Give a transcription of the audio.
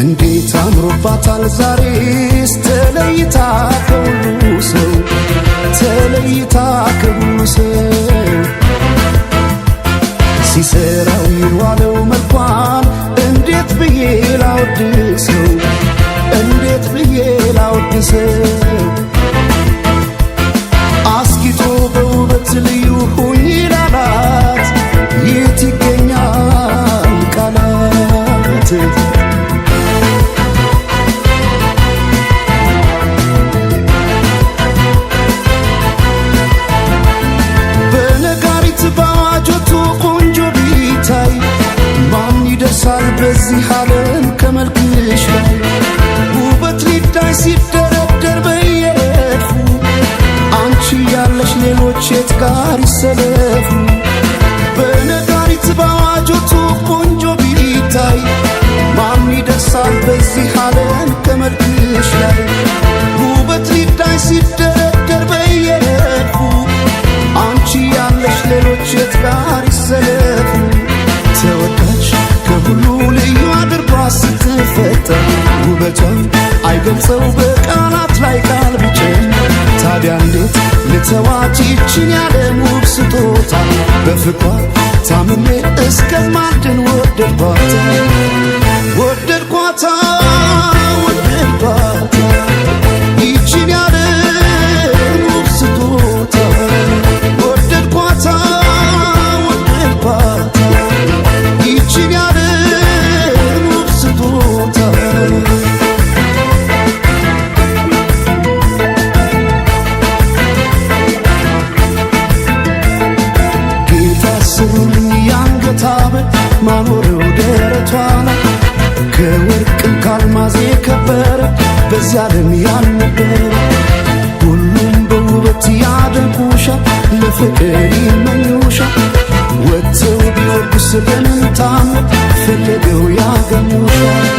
እንዴት አምሮባታል ዛሬስ ተለይታ ከሁሉ ሰው፣ ተለይታ ከሁሉ ሰው። ሲሰራው የዋለው መልኳን እንዴት ብዬ ላወድሰው፣ እንዴት ብዬ ላወድሰው? አስጊጦ በውበት ልዩ ሁኚ ላላት የት ይገኛል ቃላት? በነጋሪት በአዋጆቱ ቆንጆ ቢታይ ማን ይደርሳል በዚህ ዓለም ከመልክሽ ላይ? ውበት ሊዳይ ሲደረደር በየረድፉ አንቺ ያለሽ ሌሎች የት ጋር ይሰለፉ? በነጋሪት በአዋጆቱ ቆንጆ ቢታይ ማን ይደርሳል በዚህ ዓለም ከመልክሽ ላይ? ውበት ሊዳይ ሲደረደር በየረድፉ አንቺ ያለሽ ሌሎች የት ጋር ይሰለፉ? ተወዳጅ ከሁሉ ልዩ አድርጓ ስትፈጠር ውበቷን አይገልጸው በቃላት ላይ ቃል ቢጨምር። ታዲያ እንዴት ልተዋት ይችን ያለም ውብ ስጦታ? በፍቅሯ ታምሜ እስከማድን ወደድኳት፣ ወደድኳታ፣ ወደድኳት ይችን ያለም ውብ ስጦታ። ወደድኳታ፣ ወደድኳት ይችን ያለም ውብ ስጦታ። ጌታ ስሩልኝ የአንገት ሐብል ማኖሪያው ደረቷ ላይ፣ ከወርቅም ካልማዝ የከበረ በዚያ ዓለም ያልነበረ። ሁሉም በውበት ያደንቁሻል፣ ለፍቅር ይመኙሻል። ወጥተው ቢወርዱስ በምን ታምር ፈልገው ያገኙሻል?